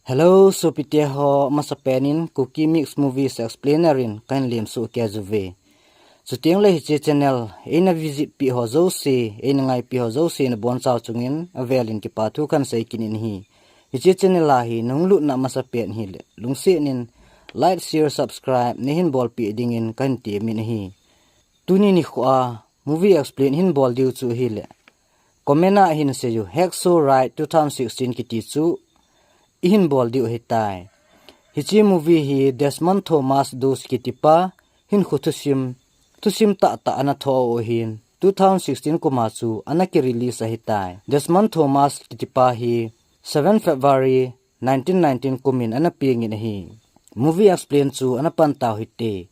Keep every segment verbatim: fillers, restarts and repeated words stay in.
Hello, sopite ho, masapen in Kuki Mix Movies Explainer in kahin lemsuh kei uve. Chuteng le hiche channel eina visit pi ho jouse, eina ngaipi ho jouse nabonchau chungin avelin kipa thu kahin sei kit in ahi. Hiche channel a hi nahung lutna masapen hile lungset in like, share, subscribe neihin bolpeh dingin kahin temin ahi. Tuni nikho a movie explain hin bol diu chu ahile, comment a hin seiyu, Hacksaw Ridge two thousand sixteen kiti chu ihin bol diu ahitai. Hiche movie hi Desmond Thomas Doss kitipa hinkho thusim, thusim tahtah ana thoh u ahin, two thousand sixteen kum a chu ana kirelease ahitai. Desmond Thomas kitipa hi seven February nineteen nineteen kumin ana pengin ahi. Movie explain chu ana pan tau hite.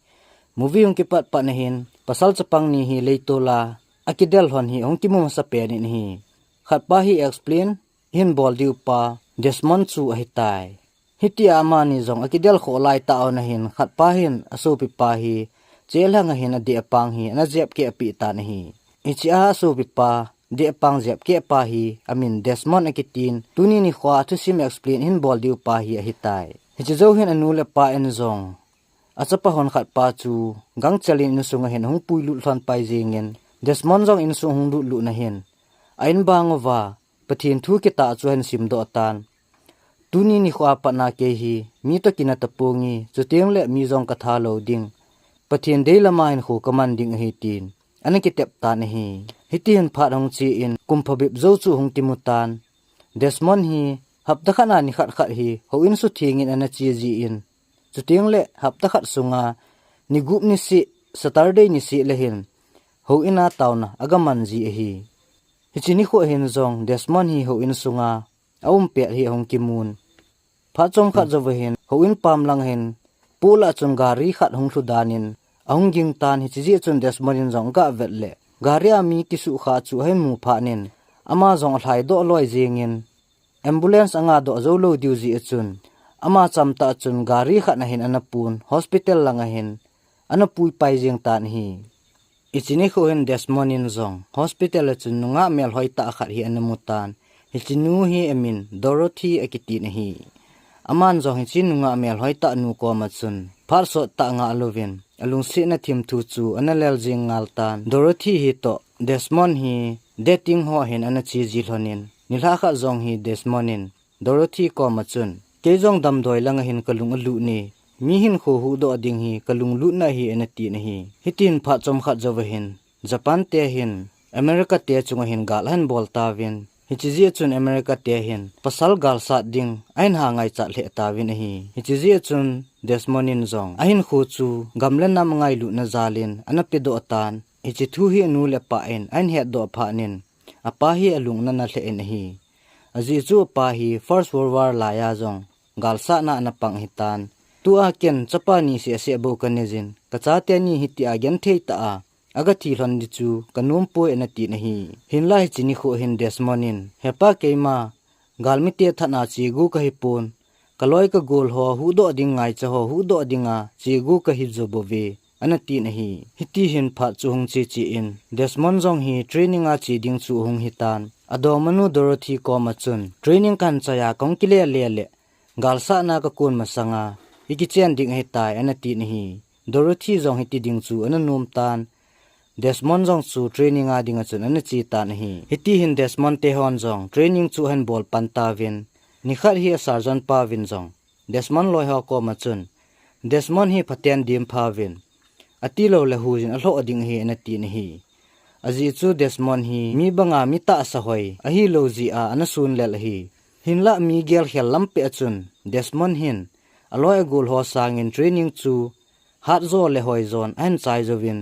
Movie hung kipat pat nahin, pasal chapang ni hi leitol a akidel lhon hi hung kimu masapen in ahi. Khatpa hi explain hin bol diu pa Desmond chu ahitai. Hitia amani jong akidel khoh laitah u nahin, khatpa hin asopipa hi chelhang ahin adeh apang hi ana jep keh apeh tan ahi. Hichea asopipa deh apang jep keh pa hi amin Desmond akitin, tuni nikho a thusim explain hin bol diu pa hi ahitai. Hiche jou hin anu le apa in jong achapa hon khatpa chu gangchel in insung ahin hung puilut lhon pai jengin, Desmond jong insung hung lutlut nahin, a in bang uva Pathen thu kitah chu ahin simdoh tan. Tuni nikho a pat a kei hi mi toh kinah taponge, chuteng le mi jong katha lou ding, Pathen deilam a hinkho kaman ding ahi tin ana kitep tan ahi. Hiti hin phat hung che in kum phabep jou chu hung kimu tan. Desmond hi hapta khat a nikhat khat hi houin sutheng in ana che jin, chuteng le hapta khat sunga ni gup niseh, Saturday niseh le hin houin a taona aga man ji ahi. Hiche nikho hin jong Desmond hi houin sunga aum pet hi ahung kimun. Phat chomkhat jouva hin houin pam lang hin pola chun gari khat hung lhu dan in ahung ging tan, hiche jeh chun Desmond in jong aga vet le gari a mi kisukha chu ahin mu phat in ama jong alhai doh loi jengin, ambulance anga doh jou lou diu jeh a chun ama chamtah chun gari khat a hin ana pun, hospital lang a hin ana pui pai jeng tan ahi. Hiche nikho hin Desmond in jong hospital a chun nungah melhoi tah khat hi ana mu tan. Hiche nu hi amin Dorothy akitin ahi. Aman jong hiche nungah melhoi tah nu koma chun phat sot tah ngah louvin alungsetna thim thu chu ana lel jing ngal tan. Dorothy hi toh Desmond hi dating ho hin ana che ji lhon in, nilhah khat jong hi Desmond in Dorothy koma chun, kei jong damdoi lang a hin kalung alut e, mi hinkho huhdoh ding hi kalunglutna ahi, ana tin ahi. Hiti hin phat chomkhat jouva hin Japan te hin America te chunga hin gal ahin bol tauvin, hiche jeh chun America te hin pasal gal sat ding ahin ha ngaichat lheh tauvin ahi. Hiche jeh chun Desmond in jong ahinkho chu gam le nam angailutna jal in ana pedoh tan. Hiche thu hi anu le apa in ahin hetdoh phat in, apa hi alung ana na lheh in ahi. Ajeh chu apa hi First World War laiya jong galsatna ana pang ahitan. Tua ken chapa ni seh seh bou kanei jin, kachate ni hitia genthei tah a aga thi lhon ding chu kanom poi, ana tin ahi. Hinlah hiche nikho hin Desmond in, hepa, keima galmite thatna chegu kahipon, kaloi kagol ho huhdoh ding, ngaicha ho huhdoh dinga chegu kahi jo bouve, ana tin ahi. Hiti hin phat chu hung che che in Desmond jong hi training a che ding chu ahung hitan. Adongmanu Dorothy koma chun, training kahin chai a kahung kile le le galsatna kakon masanga ikichen ding ahitai, ana tin ahi. Dorothy jong hiti ding chu ana nom tan. Desmond jong chu training a dinga chun ana che tan ahi. Hiti hin Desmond te hon jong training chu ahin bol pan tauvin, nikhat hi a sergeant pa vin jong Desmond loi ho koma chun, Desmond hi phaten dim pha vin, atilou le huijin alhoh ding ahi, ana tin ahi. Ajeh chu Desmond hi mi banga mi tahsa hoi ahilou jeh a ana sun lel ahi. Hinlah mi gelkhel lampi a chun Desmond hin aloi agol ho sangin training chu hatjo le hoijon ahin chai jouvin,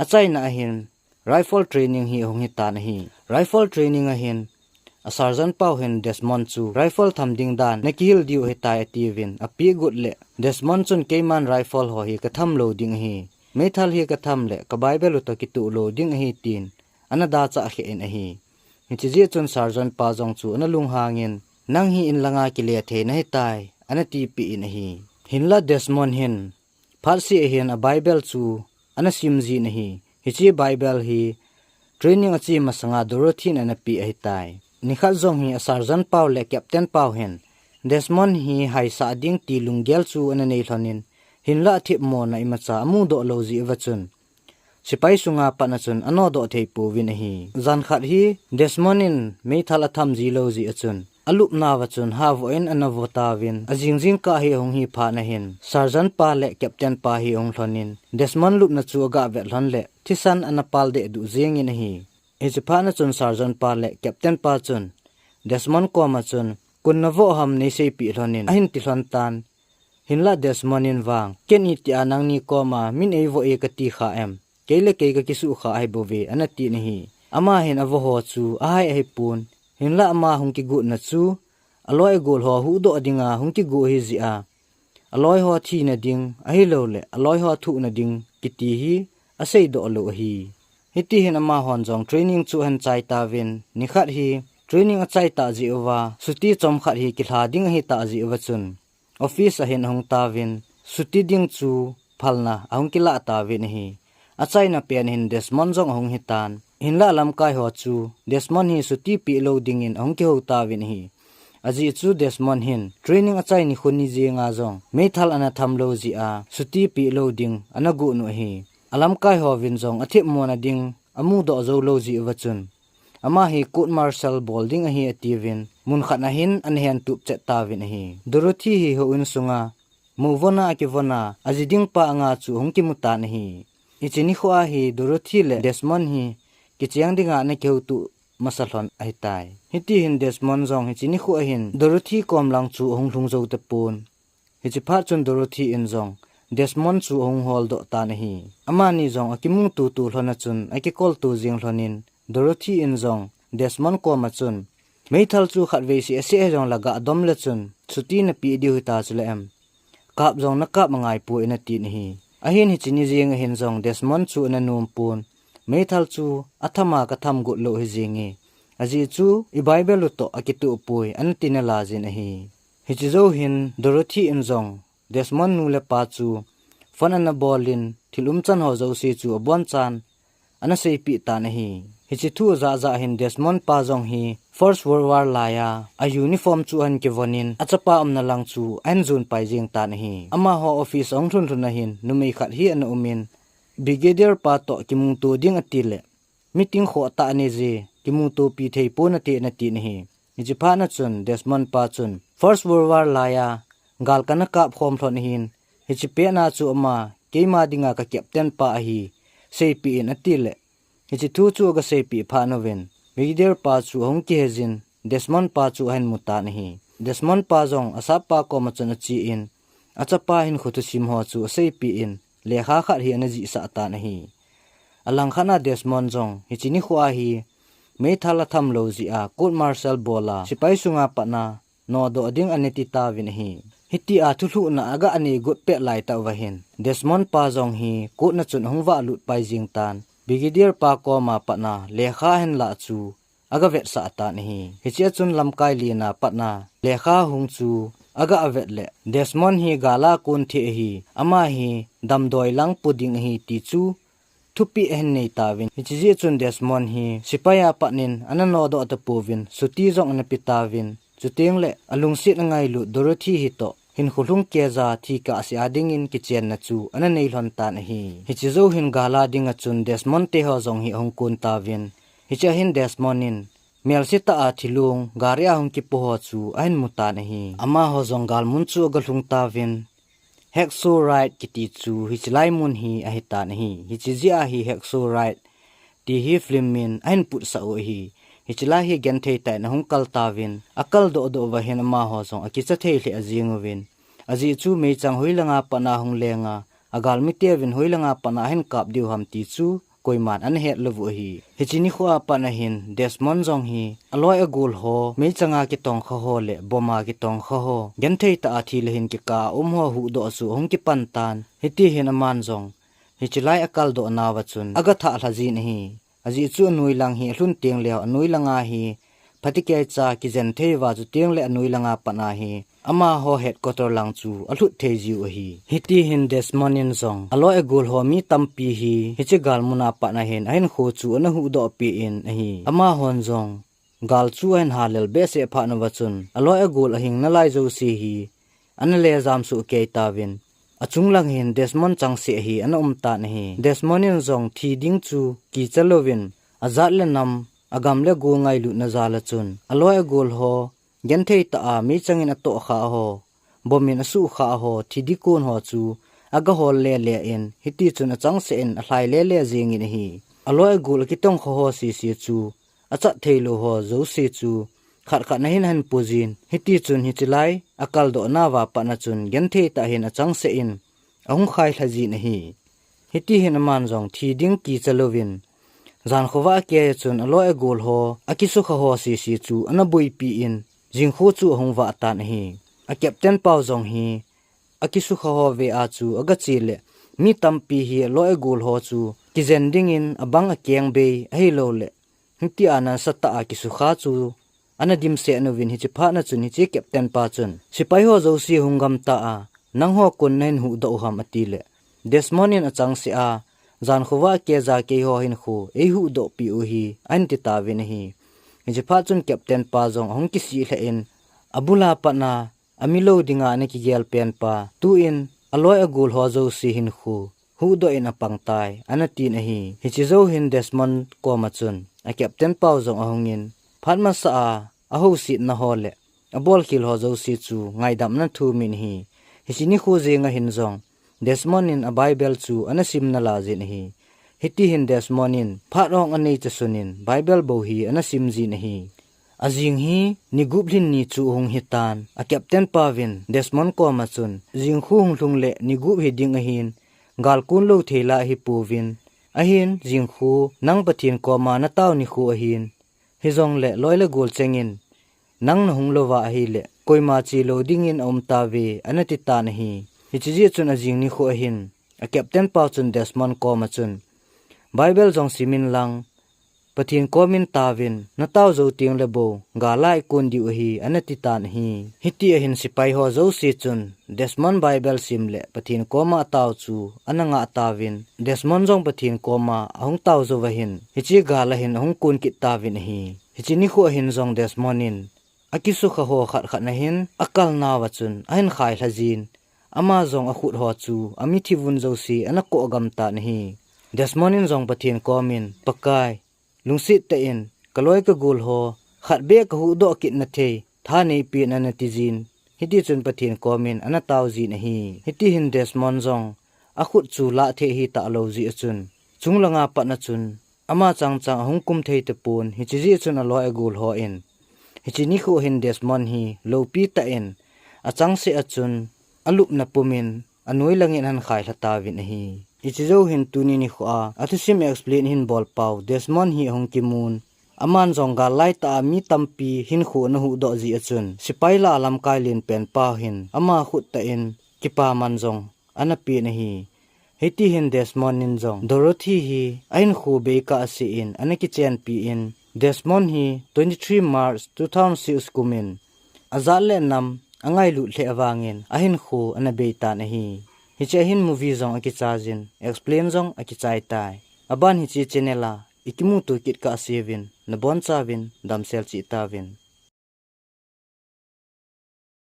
achaina a hin rifle training hi ahung hitan ahi. Rifle training a hin a sergeant pau hin Desmond chu rifle tham ding dan nakihil diu ahitai, atiuvin, apeh got le Desmond chun, keiman rifle ho hi katham lou ding ahi. Meithal hi katham le ka Bible u toh kitoh lou ding ahi, tin ana dachah kheh in ahi. Hiche jeh chun sergeant pa jong chu ana lunghangin, nang hi inlanga kile thei nahitai, ana tipeh in ahi. Hinlah Desmond hin phat seh a hin a Bible chu ana sim jin ahi. Hiche Bible hi training ache masanga Dorothy in ana peh ahitai. Nikhat jong hi a sergeant pau le captain pau hin Desmond hi haisah ding ti lunggel chu ana nei lhonin, hinlah thipmona imacha amudoh lou jeh uva chun, sepai sunga pat a chun anodoh thei pouvin ahi. Jan khat hi Desmond in meithal atham ji lou jeh a chun, alupna uva chun havoh in ana vo tauvin, ajing jingkah hi ahung hi phat na hin, Sergeant pa le Captain pa hi ahung lhonin, Desmond lupna chu aga vet lhon le, thisan ana pal deh duh jingin ahi. Hiche phat na chun Sergeant pa le Captain pa chun, Desmond koma chun, kun navoh ham neiseipeh lhonin, ahin ti lhon tan. Hinlah Desmond in vang, ken itia nangni koma min eivoh e kati kha em? Kei le kei kakisuh kha ahi bouve, ana tin ahi. Ama hin avoh ho chu ahai ahipon. Hinlah ama hung kigot na chu, aloi agol ho huhdoh dinga hung kigot ahi jeh a, aloi ho thina ding, ahilouleh aloi ho thuhna ding, kiti hi aseidoh lou ahi. Hiti hin amahon jong training chu ahin chai tauvin, nikhat hi training achai tah jeh uva, chutti chomkhat hi kilha ding ahitah jeh uva chun, office a hin ahung tauvin, chutti ding chu phalna ahung kilah tauvin ahi. Achaina pen hin Desmond jong ahung hitan. Hinlah lamkai ho chu Desmond hi chutti peh lou dingin ahung kihou tauvin ahi. Ajeh chu Desmond hin training achai nikho ni jenga jong meithal ana tham lou jeh a chutti peh lou ding ana got u ahi. Alamkai hovin jong athipmona ding amudoh jou lou jeh uva chun, ama hi court martial bol ding ahi atiuvin, mun khat a hin ana hentup chet tauvin ahi. Dorothy hi houin sunga, mou von a akivon a, aji ding pa anga chu ahung kimu tan ahi. Hiche nikho a hi Dorothy le Desmond hi kicheng dinga ana kihouto masa lhon ahitai. Hiti hin Desmond jong hiche nikho a hin Dorothy kom lang chu ahung lhung jou tapon. Hiche phat chun Dorothy in jong Desmond chu ahung holdoh tan ahi. Amani jong akimuto to lhon a chun akikol to jing lhonin, Dorothy in jong Desmond koma chun, meithal chu khatvei seh aseh hijongle gadom le chun chutti napeh diu hita chule em? Kap jong nakap angaipoi, ana tin ahi. Ahin hiche ni jeng a hin jong Desmond chu ana nom pon. Meithal chu atham a katham got lou ahi jenge. Ajeh chu i Bible u toh akitoh poi, ana tin ala jin ahi. Hiche jou hin Dorothy in jong Desmond nu le pa chu phone ana bolin, thil umchan ho jouse chu abonchan ana seipeh tan ahi. Hiche thu ajah jah hin Desmond pa jong hi First World War laiya a uniform chu ahin kivonin, achapa umna lang chu ahin jon pai jeng tan ahi. Amaho office ahung lhun lhun a hin numei khat hi ana umin, Brigadier pa toh kimuto ding ati le, meeting khoh tah anei je, kimutopi thei pon ati, ana tin ahi. Hiche phat na chun Desmond pa chun, First World War laiya gal kana kap khom lhon ahin, hiche pet na chu ama keima dinga ka captain pa ahi, seipeh in, ati le, hiche thu chu aga seipeh phat uvin, Brigadier pa chu ahung kihe jin, Desmond pa chu ahin mu tan ahi. Desmond pa jong asappa koma chun achen, achapa hinkho thusim ho chu aseipeh in, lekha khat hi ana jihsah tan ahi. Alangkhat na Desmond jong hiche nikho a hi meithal atham lou jeh a court martial bol a sepai sunga pat a nodoh ding ana ti tauvin ahi. Hitia thulhuhna aga nei got pet lai tah uva hin Desmond pa jong hi court na chun ahung valut pai jing tan, Brigadier pa koma pat a lekha ahin lah chu aga vetsah tan ahi. Hiche a chun lamkai li na pat a lekha hung chu aga vet le, Desmond hi gal a kon thei ahi, ama hi damdoi lang po ding ahi ti chu thupeh ahin nei tauvin. Hiche jeh chun Desmond hi sepai a pat in ana nodoh tapouvin, chutti jong ana pe tauvin. Chuteng le alungset angailut Dorothy hi toh hinkho lhung keija thi kahsea dingin kichenna chu ana nei lhon tan ahi. Hiche jou hin gal a ding a chun Desmond te ho jong hi ahung kon tauvin. Hiche a hin Desmond in melse tah a thilong gari a hung kipo ho chu ahin mu tan ahi. Amaho jong gal mun chu aga lhung tauvin. Hacksaw Ridge kiti chu hiche lai mun hi ahi tan ahi. Hiche jeh a hi Hacksaw Ridge ti hi film in ahin putsah u ahi. Hiche lai hi genthei tah in ahung kal tauvin, akal doh doh uva hin amaho jong akicha thei lheh jing uvin. Ajeh chu meichang hoilanga pat a hung leng a, agalmi teuvin hoilanga pat a ahin kap diu ham ti chu koiman ana het lou u ahi. Hiche nikho a pat a hin Desmond jong hi aloi agol ho, meichang a kitongkha ho le bomb a kitongkha ho, genthei tah a thi le hin kikah a um ho huhdoh chu ahung kipan tan. Hiti hin aman jong hiche lai akal doh nauva chun aga thah lha jin ahi. Ajeh chu anoi lang hi alhun teng leh anoi langa hi phatecha kijen thei uva, chuteng le anoi langa pat a hi amaho headquarter lang chu alhut thei jiu ahi. Hiti hin Desmond in jong aloi agol ho mi tampi hi hiche gal mun a pat a hin ahinkho chu ana huhdoh peh in ahi. Amahon jong gal chu ahin halel behseh phat nauva chun, aloi agol ahing nalai jouse hi ana lejam soh kei tauvin, achung lang hin Desmond changseh hi ana um tan ahi. Desmond in jong thi ding chu kicha louvin, ajat le nam, agam le go ngailutna jal a chun, aloi agol ho, genthei tah a meichang in atohkha ho, bomb in asukha ho, thi ding kon ho chu aga hol lele in, hiti chun achangseh in alhai lele jengin ahi. Aloi agol akitongkha ho sese chu achat theilou ho jouse chu khat khat na hin ahin pui jin, hiti chun hiche lai akaldoh nauva pat a chun genthei tah hin achangseh in ahung khailha jin ahi. Hiti hin aman jong thi ding kicha louvin, jan khovah a kei a chun aloi agol ho, akisukha ho sese chu ana boipi in, jing kho chu ahung vah tan ahi. A captain pau jong hi, akisukha ho ve a chu aga che le, mi tampi hi aloi agol ho chu kijen dingin abang akeng bei ahilou le, hiti a nasatah a kisukha chu ana dimset nauvin, hiche phat a chun hiche captain pa chun, "Sepai ho jouse hung gamta a, nangho kon nahin huhdoh u ham?" ati le, Desmond in achangseh a, "Jan khovah a kei a ja keiho hinkho eihuhdoh peh u hi," ahin ti tauvin ahi. Hiche phat chun captain pa jong ahung kisih lheh in, abul a pat a, amilou dinga ana kigel pen pa, "Tuin aloi agol ho jouse hinkho huhdoh in apang tai," ana tin ahi. Hiche jou hin Desmond koma chun a captain pau jong ahungin, phat masa a ahousetna ho le abolkhel ho jouse chu ngaidam ana thumin ahi. Hiche nikho jenga hin jong Desmond in a Bible chu ana sim nalai jin ahi. Hiti hin Desmond in phat ong anei chasunin Bible bou hi ana sim jin ahi. Ajing hi ni gup lhin ni chu ahung hitan, a captain pauvin Desmond koma chun, "Jing khu hung lhung le ni gup hi ding ahin, gal kun lou thei la hi pouvin, ahin jing khu nang Pathen koma natao nikho ahin, hijongle loi le gol chengin nang nahung louva ahile koima che lou dingin aum tauve," ana ti tan ahi. Hiche jeh chun ajing nikho ahin a captain pau chun Desmond koma chun, "Bible jong simin lang, Pathen komin taovin, natao jou teng le bou gal a ikun diu ahi," ana ti tan ahi. Hiti ahin sepai ho jouse chun Desmond Bible sim le Pathen koma atao chu ana ngah tauvin, Desmond jong Pathen koma ahung tao jouva hin hiche gal a hin ahung kun kit tauvin ahi. Hiche nikho ahin jong Desmond in akisukha ho khat khat na hin akal nauva chun ahin khailha jin, ama jong akhut ho chu amithi vun jouse ana koh gam tan ahi. Desmond in jong Pathen komin, "Pakai, lungset tah in kaloi kagol ho khat beh kahuhdoh kit na thei tha neipen," ana ti jin. Hiti chun Pathen komin ana tao jin ahi. Hiti hin Desmond jong akhut chu lah thei hita lou jeh a chun, chung langa pat a chun ama chang chang ahung kum thei tapon, hiche jeh chun aloi agol hon hiche nikho hin Desmond hi loupi tah in achangseh a chun alupna pumin anoi langin ahin khailha tauvin ahi. Hiche jou hin tuni nikho a athusim explain hin bol pau Desmond hi ahung kimun, aman jong gal laitah a mi tampi hinkho ana huhdoh jeh a chun sepai lah a lamkai lenpen pau hin ama khut tah in kipaman jong ana pen ahi. Hiti hin Desmond in jong Dorothy hi ahinkho beikah a seh in ana kichenpi in, Desmond hi twenty three March two thousand six kumin ajat le nam angailut lheh vangin ahinkho ana bei tan ahi. Hiche a hin movie jong akichai jin, explain jong akichai tai. Aban hiche channel a ikimuto kit kahseuvin, nabonchauvin damsel cheh tauvin.